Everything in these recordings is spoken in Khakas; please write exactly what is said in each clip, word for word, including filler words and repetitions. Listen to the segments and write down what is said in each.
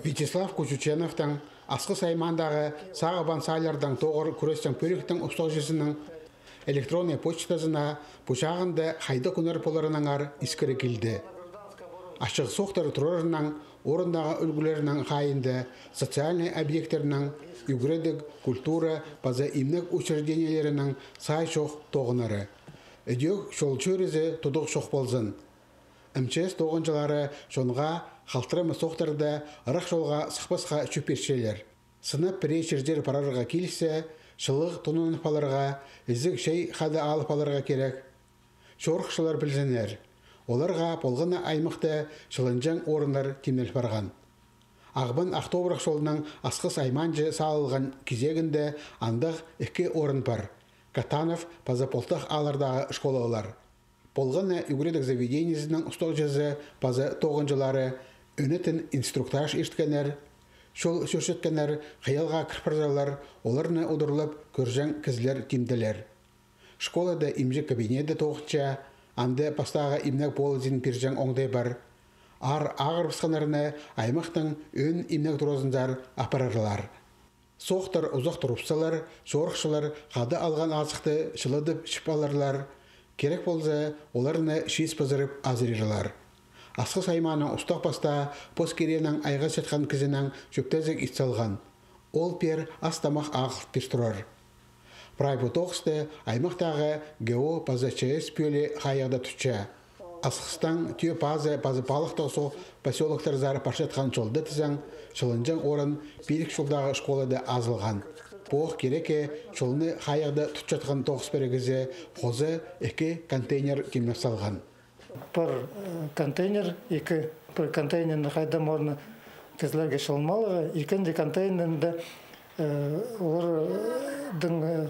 Вячеслав Кучученовтың, Асхыс аймаандағы сағыбан саалирдаң тоғыр кӱрестең пӧликтің устағҷызының электроннай почтазына пу чағында хайдағ кӱннер поларынаңар искіре килді. Ачығ соохтар турарынаң, орындағы ӱлгӱлерінің хайиинда социальнай объекттернің, ӱгредіг, культура паза имнег учреждениелерінің сай чох тоғынары. Ідӧк чол чӧрізі тудығ чох ползын. М Ч С тоғынҷылары чонға халтырымы соохтарда ырах чолға сыхпасха чӧп пирчелер. Сынап пірее чирзер парарға киліссе, чылығ тонанып аларға, ізіг чай хада алып аларға кирек. Чорыхчылар пілзіннер, оларға полған на аймахта чыланҷаң орыннар тимнел парған. Ағбан — Ах Тобырах чолының Асхыс аймаанҷа салылған кизегінде андағ ікі орын пар: Катанов паза Полтах ааллардағы школалар. Полған на ӱгредіг заведениезінің устағҷызы паза тоғынҷылары ӧнетін инструктаж ирткеннер, чол чӧрчеткеннер, хыялға кір парзалар, оларны удурлап кӧрҷең кізілер тимделер. Школада имҷі кабинеті тоғынча, анда пастағы имнег полызын пирҷең оңдай пар. Аар ағырыбысханнарны аймахтың ӧӧн имнег туразынзар апарарлар. Соохтар узах турыбыссалар, чорыхчылар хада алған азыхты чылыдып чіп аларлар. Кирек полза, оларны чиис пызырып азырырлар. Асхыс аймааның устағ-пастаа пос киренең айғасчатхан кізінең чӧптезіг ит салған. Ол пеер ас-тамах ағыл пир турар. Прай пу тоғысты аймахтағы Г О паза Ч С пӧлии хайығда тутча. Асхыстаң Тӧӧ Пазы паза Палыхтығ Суғ посёлоктарзар парчатхан чолда тізең, чыланҷаң орын Пилік чолдағы школада азылған. Пу ох кирекке чолны хайығда тутчатхан тоғыс пирігізі хоза ікі контейнер тимнеп салған. Пір, э, контейнер, ікі, пір контейнерні хайда морны кізілерге чыланмалығы, ікінҷі контейнерні, э, олардың, э,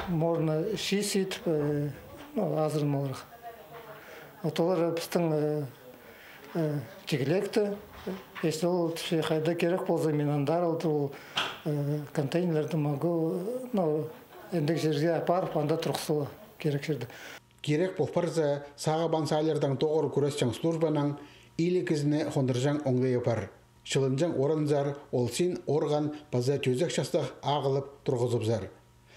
морны чиис ит, э, ну, азырынмаларға. Вот олар пістің, э, э, тигілекті, если ол тіпче хайда кирек полза, мин андар ол, э, контейнерді могу, ну, ендіг чирге апарып, анда турғызарға кирек чирде. Кирек пол парза, сағыбан саалирдаң тоғыр кӱресчең службаның иліг кізіні хондырҷаң оңдайы пар. Чыланҷаң орынзар ол син орган паза тӧзек частығ ағылып турғызыбызар.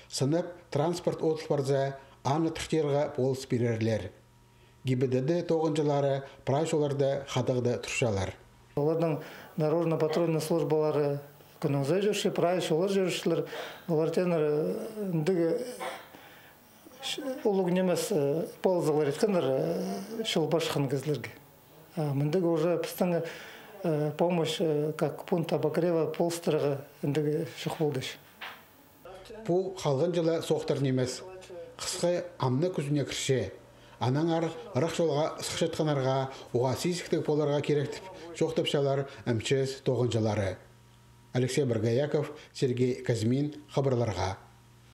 Сынап транспорт одыл парза, аны тыртирға полыс пирерлер. Г Б Д Д тоғынҷылары прай чолларда хадағда турчалар. Олардың дорожно-патрульный службалары кӱннің сай чӧрче, прай чоллар чӧрчелер. Олар тееннер, э, індіг улуғ нимес, э, полызығлар иткеннер, э, чол парчатхан кізілерге. А мындағ уже пістің, э, помощь, э, как пункт обогрева полыстырарға індіг чох полды. Пу халған чылы соохтар нимес. Хысхы ам на кӱзіне кірче. Аннаңар ырах чолға сыхчатханнарға уғаа сизіктіг поларға кирек тіп чоохтапчалар М Ч С тоғынҷылары. Алексей Боргояков, Сергей Казьмин, хабарларға.